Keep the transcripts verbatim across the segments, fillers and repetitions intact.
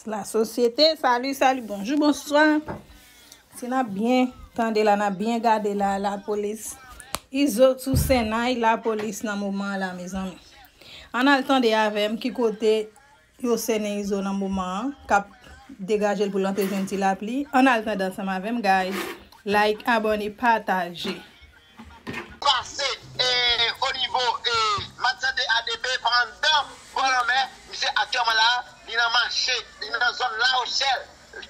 La sosyete, sali, sali, bonjou, bonswa. Si n ap byen tande la, n ap byen gade la, lapolis. Izo sou sènay lapolis nan moman an la, mezanmi. Ann al tande avè m ki kote yo sènen Izo nan moman an, k ap degaje l pou l antre jwenn ti lapli. Ann al tande ansanm avè m, guys. Like, abòne, pataje. Pase e, o nivo e, Matyande A D B pa anndan bò lanmè, misye aktyèlman la, li nan mache, li nan zòn Lawochèl.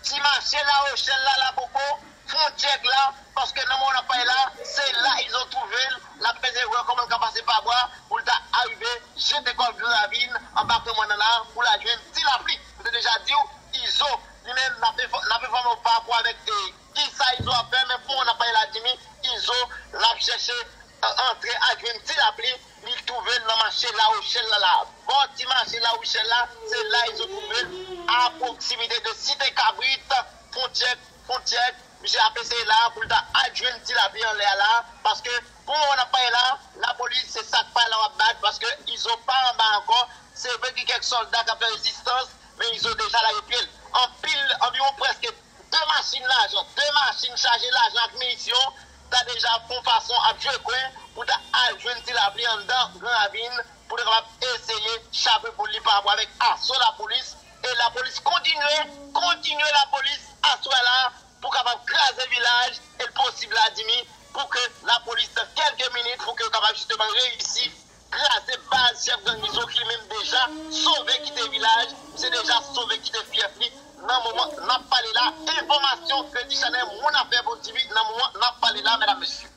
Ti mache Lawochèl la, la poko, fwontyè la, paske nan moman n ap pale la, se la Izo twouve l, l ap eseye wè kòman l ka pase pa bwa pou l ta arive jete kò l Gran Ravin anba kanmòn nan la pou l al jwenn ti lapli. M te deja di w, Izo, li menm, n ap enfò- n ap enfòme w pa rapò avèk e, kisa Izo ap fè, men pou moman n ap pale la, Jimmy, Izo, l ap chèche antre al jwenn ti lapli, li twouve l nan mache Lawochèl la la. Bò ti mache Lawochèl la, se la Izo twouve l, a pwoksimite de Site Kabrit, fwontyè, fwontyè, misye ap eseye la pou l ta al jwenn ti lapli anlè a la, paske pou moman n ap pale la, lapolis se sa k pa la w ap bat, paske Izo pa anba ankò. Se vre gen kèk sòlda k ap fè rezistans, men Izo deja lage pye l. Anpil, anviwon prèske de machin lajan, de machin chaje lajan ak minisyon, ta deja fè yon fason ap jwe kwen pou ta al jwenn ti lapli anndan Gran Ravin pou ta kapab eseye chape poul li pa rapò avèk aso lapolis. E lapolis kontinye, kontinye lapolis aswè la pou kapab kraze vilaj e l posib la, Jimmy, pou ke lapolis nan kèlke minit pou ke yo kapab jisteman reyisi kraze baz chèf gang Izo ki li menm deja sove kite vilaj, misye deja sove kite fyèf li. Nan moman n ap pale la, enfòmasyon Kredi Chanèl, moun afè bon Jimmy, nan moman n ap pale la, medam, mesye.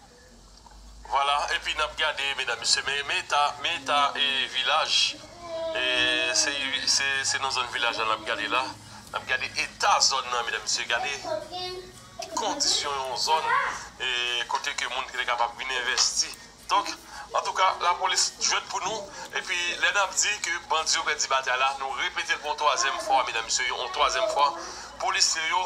Vwala, epi n ap gade, medam, mesye, men, men eta, men eta e, vilaj, e, se, se, se nan zòn vilaj la n ap gade la, n ap gade eta zòn nan, medam, mesye, gade kondisyon yon zòn e, kote ke moun ki te kapab vin envesti. Donk, antouka, lapolis jwenn pou nou, epi lè n ap di ke bandi yo pèdi batay la, nou repete l pou yon twazyèm fwa, medam, mesye, yon twazyèm fwa, polisye yo,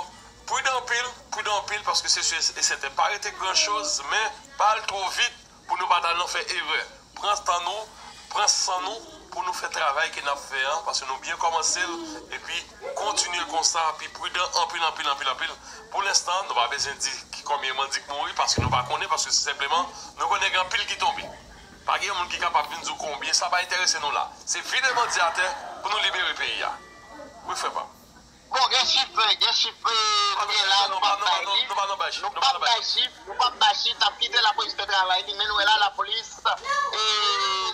pridan anpil, pridan anpil, paske se si e sèten, pa rete gran choz, men pa al twò vit pou nou pa t al nan fè erè. Pran tan nou, pran san nou pou nou fè travay ke n ap fè an, paske nou byen kòmanse l, epi kontinye l konsa, pi pridan anpil, anpil, anpil, anpil. Pou lenstan, nou pa bezwen di ki konbyen bandi k mouri, paske nou pa konnen, paske se senpleman, nou konnen gen anpil ki tonbe. Pa gen moun ki kapab vin di w konbyen, sa pa enterese nou la. Se vide bandi atè pou nou libere peyi a. Wi, frè pa m. Bon, gen chif, gen chif kounye a la, nou p ap bay li. Nou p ap bay chif, nou p ap bay chif, n ap kite lapolis fè travay li, men nou wè la, lapolis, e,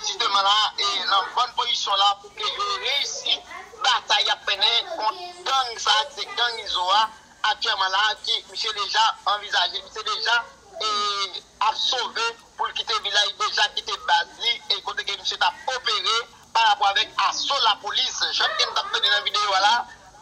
jisteman la, e, nan bòn pozisyon la pou ke yo reyisi batay y ap mennen kont gang sa a, ki se gang Izo a, aktyèlman la, ki misye deja anvizaje, misye deja, e, ap sove pou l kite vilaj, deja kite baz li, e kote ke misye t ap opere pa rapò avèk aso lapolis. Jan ke n t ap tande nan videyo a la,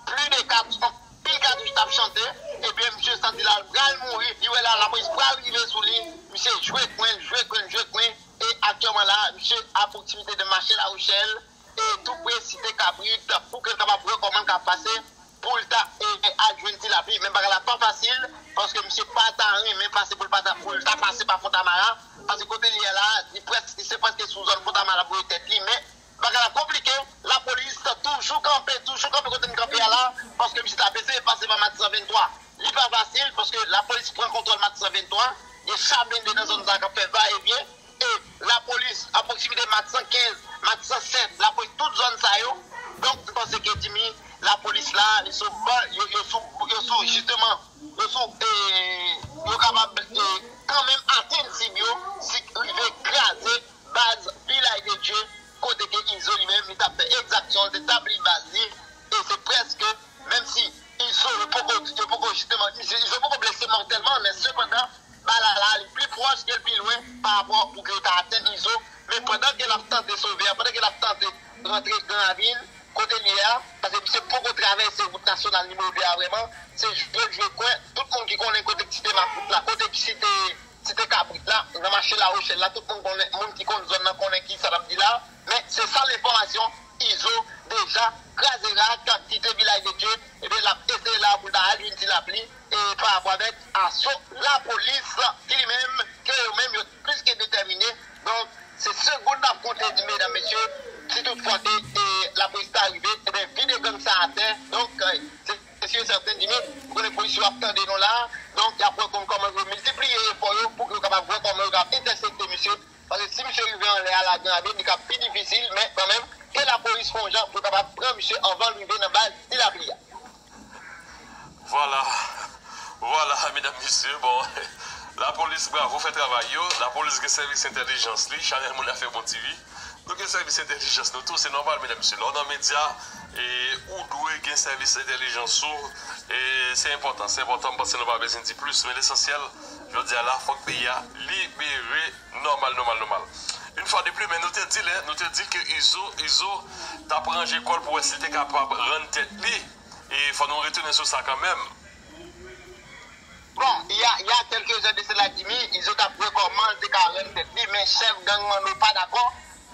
pli de kat, anpil katouch t ap chante, ebyen misye santi la l pral mouri, li wè la lapolis pral rive sou li, misye jwe kwen, jwe kwen, jwe kwen, e aktyèlman la, misye a pwoksimite de mache Lawochèl, e tou pre Site Kabrit, pou ke l kapab wè kòman l ka pase pou l ta e, al jwenn ti lapli. Men bagay la pa fasil, paske misye pa ta renmen pase pou l pa ta, pou l ta pase pa Fontamara, paske kote l ye a la, li prèske, se prèske sou zòn Fontamara l ap voye tèt li, men bagay la konplike, lapolis toujou kanpe, toujou kanpe kote n kanpe a la, paske misye ta eseye pase pa Mat san venntwa. Li pa fasil, paske lapolis pran kontwòl Mat san venntwa, gen cha blende nan zòn sa k ap fè va e vyen, e lapolis, a pwoksimite Mat san kenz, Mat san sèt, lapolis tout zòn sa yo. Donk, m panse ke Jimmy, lapolis la, li sou ban, yo, yo sou, yo sou, jisteman, yo sou, e, yo kapab, e, kanmenm atenn sib yo, si rive kraze baz Vilaj de Dye, kote ke Izo li menm, li t ap fè egzaksyon, li te tabli baz li, e se prèske, menm si Izo, yo poko, yo poko jisteman, Izo, Izo poko blese mòtèlman, men sepandan, bal la, li pli pwòch ke l pi lwen pa rapò pou ke yo ta atenn Izo. Men pandan ke l ap tante sove a, pandan ke l ap tante rantre Gran Ravin, kote l ye a, paske misye poko travèse wout nasyonal nimewo de a vrèman, se jwe l jwe kwen, tout moun ki konnen kote Site Makwout la, kote Site, Site Kabrit la, nan mache Lawochèl la, tout moun konnen, moun ki konn zòn nan konnen kisa l ap di la, men se sa l enfòmasyon, Izo deja kraze rak, kite Vilaj de Dye, ebyen l ap eseye la pou l ta al jwenn ti lapli, e pa rapò avèk aso lapolis ki li menm, ke yo menm yo plis ke detèmine. Donk, se segonn n ap konte di, medam, mesye, si tout fwa ke e, lapolis ta rive, ebyen, vide gang sa atè. Donk, e, yo ap tande nou la. Donk, y ap wè kon-, kòman yo miltipliye efò yo pou ke yo kapab wè kòman yo kapab entèsepte misye. Paske si misye rive anlè a la Gran Ravin, li ka pi difisil, men kanmenm, ke lapolis fè yon jan pou yo kapab pran misye anvan l rive nan baz Ti Lapli a. Vwala, vwala, medam, mesye, bon, lapolis, bravo, fè travay yo, lapolis gen sèvis entèlijans li, chanèl moun ap fè bon T V, nou gen sèvis entèlijans nou tou, se nòmal, medam, mesye, lè w nan medya, e ou dwe gen sèvis entèlijans ou, e se enpòtan, se enpòtan, m panse nou pa bezwen di plis, men lesansyèl, jodi a la, fòk peyi a libere nòmal, nòmal, nòmal. Yon fwa de plis, men nou te di lè, nou te di ke Izo, Izo t ap ranje kò l pou wè si l te kapab rann tèt li. E fò nou retounen sou sa kanmenm. Bon, il y a, il y a quelques heures de cela, Jimmy, Izo t ap wè kòman l te ka rann tèt li, men chèf gang Manno pa dakò.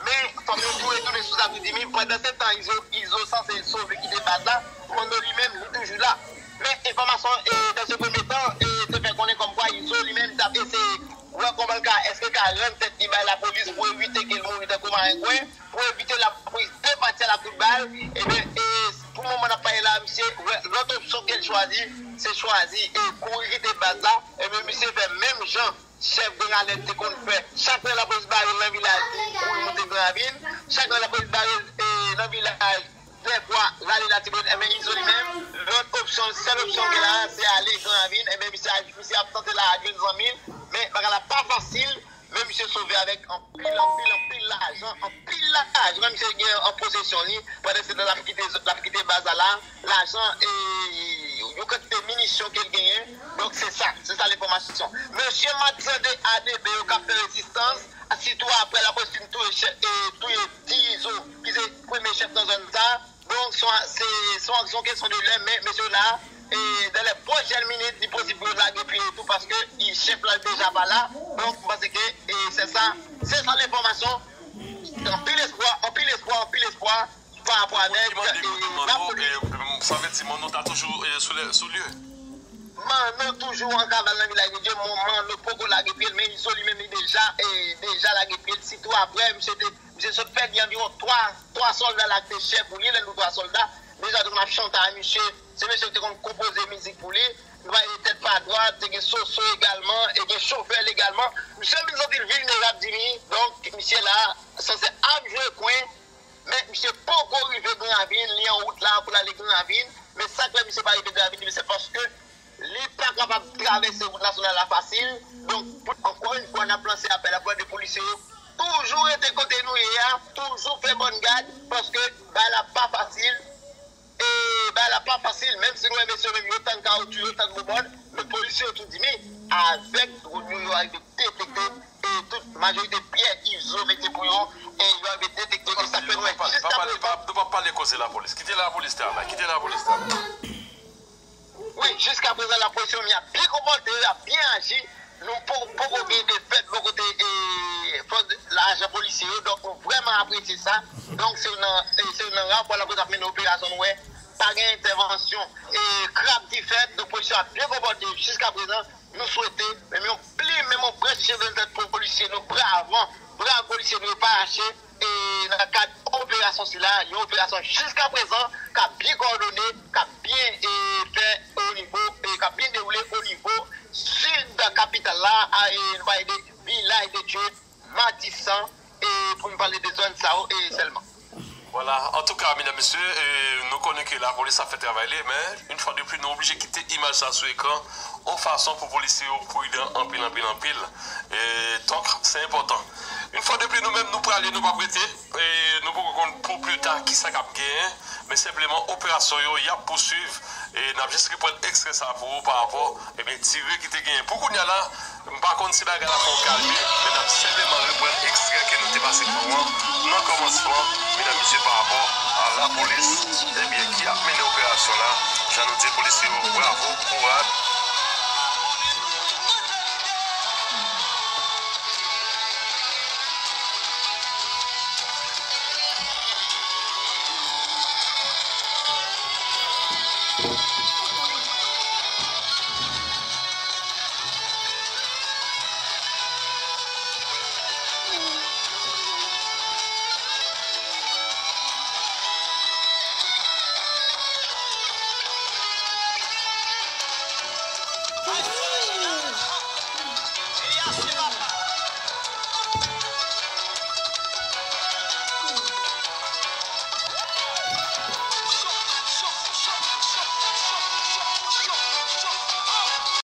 Men, fò nou tou retounen sou sa tou, Jimmy, pandan se tan Izo, Izo sanse sove kite baz la, Manno li menm, li toujou la. Men, enfòmasyon, e, dans un premier temps, e, te fè konnen kòmkwa Izo li menm t ap eseye wè kòman l ka, èske l ka rann tèt li bay lapolis pou evite ke l mouri tankou marengwen, pou evite lapolis depatye l ak kout bal, ebyen, e, pou moman n ap pale la, misye, wè, lòt opsyon ke l chwazi, se chwazi e kouri kite baz la, ebyen, misye fè menm jan chèf gang Alèd te konn fè. Chak lè lapolis bare l nan vilaj, li kouri monte Gran Ravin. Chak lè lapolis bare l, e, nan vilaj, dèfwa, l ale Latibonit, ebyen, Izo li menm, lòt opsyon, sèl opsyon l gen la, se ale Gran Ravin, ebyen, misye, misye ap tante la jwenn zanmi l, men bagay la pa fasil, men misye sove avèk anpil, anpil, anpil lajan, anpil lajan misye gen an posesyon li, pandan se tan l ap kite, l ap kite baz la la, lajan e yon kantite minisyon ke l genyen, donk se sa, se sa lenfòmasyon. Mesye Mathieu de A D B yo k ap fè rezistans, sitou apre lapolis fin touye chèf, e, touye Ti Izo, ki se premye chèf nan zòn sa, Donk, se yon, se, se yon kesyon de lè, men mesye la, e, dans les prochaines minutes, li posib pou yo lage pye yo tou, paske chèf la deja pa la. Donk, m panse ke, e, se sa, se sa lenfòmasyon. Anpil espwa, anpil espwa, anpil espwa pa rapò avèk, e, lapolis. Sa vle di Manno ta toujou, e, sou lye. Manno toujou an kaval nan vilaj de Dye, Manno poko lage pye l, men Izo li menm li deja, e, deja lage pye l, sitou apre misye te Misye sot pèdi anviwon twa, twa sòlda l ak de chè pou li, lè n di twa sòlda, deja tou n ap chante a misye, se mesye ki te konn konpoze mizik pou li, nou pa gen Tèt Pa Dwat, te gen Soso egalman, e gen Chofè l egalman. Misye vin santi l vilnerab, Jimmy, donk misye la sanse ap jwe kwen, men misye poko rive Gran Ravin, li an wout la pou l ale Gran Ravin, men sa k fè misye pa rive Gran Ravin, se paske li pa kapab travèse wout nasyonal la fasil. Donk, pou, ankò yon fwa, n ap lanse apèl a pou de polisye yo toujou rete kote nou ye a, toujou fè bòn gad, paske bagay la pa fasil. E bagay la pa fasil, menm si nou wè mesye yo menm yo tann kawotchou, yo tann bobòn, men polisye yo tou di, men avèk dwòn yo, yo arive detekte, e tout majorite pyè Izo mete pou yo, e yo arive detekte, e sa fè nou wè jiska prezan. Nou p ap pale koze lapolis. Kite lapolis travay. Kite lapolis travay. Wi, jiska prezan, lapolis yo menm y ap byen konpòte yo, y ap byen aji. Nou poko, poko gen defèt bò kote, e, fòs de, lajan polisye yo. Donk, nou vrèman apresye sa. Donk, se nan, e, se nan rapò lapolis ap mennen operasyon, nou wè pa gen entèvansyon, e, krab ki fèt. Donk, polisye yo ap byen konpòte yo jiska prezan. Nou swete, menm yon plim, menm yon branch cheve nan tèt polisye nou, bravan, brav polisye nou yo pa lache, e, nan kad operasyon sila, yon operasyon jiska prezan k ap byen kowòdone, k ap byen, e, fè o nivo, e, k ap byen dewoule o nivo sid kapital la, a, e, nou pale de vilaj de Dye, Matisan, e, pou n pale de zòn sa yo, e, sèlman. Vwala, antouka, medam, mesye, e, nou konnen ke lapolis ap fè travay li, men, yon fwa de plis, nou oblije kite imaj sa sou ekran, yon fason pou polisye yo pridan anpil, anpil, anpil. E, donk, se enpòtan. Yon fwa de plis, nou menm, nou prale, nou p ap rete, e, nou poko konn pou pita kisa k ap genyen, men senpleman, operasyon yo, y ap pouswiv, e n ap jis reprann ekstrè sa pou ou pa rapò, ebyen, tire ki te genyen. Pou kounye a la, m pa konn si bagay la fè w kalme, men n ap senpleman reprann ekstrè ke nou te pase pou ou an nan kòmansman, medam, mesye, pa rapò a lapolis, ebyen, ki ap mennen operasyon la. Jan nou di polisye yo, bravo, kouraj,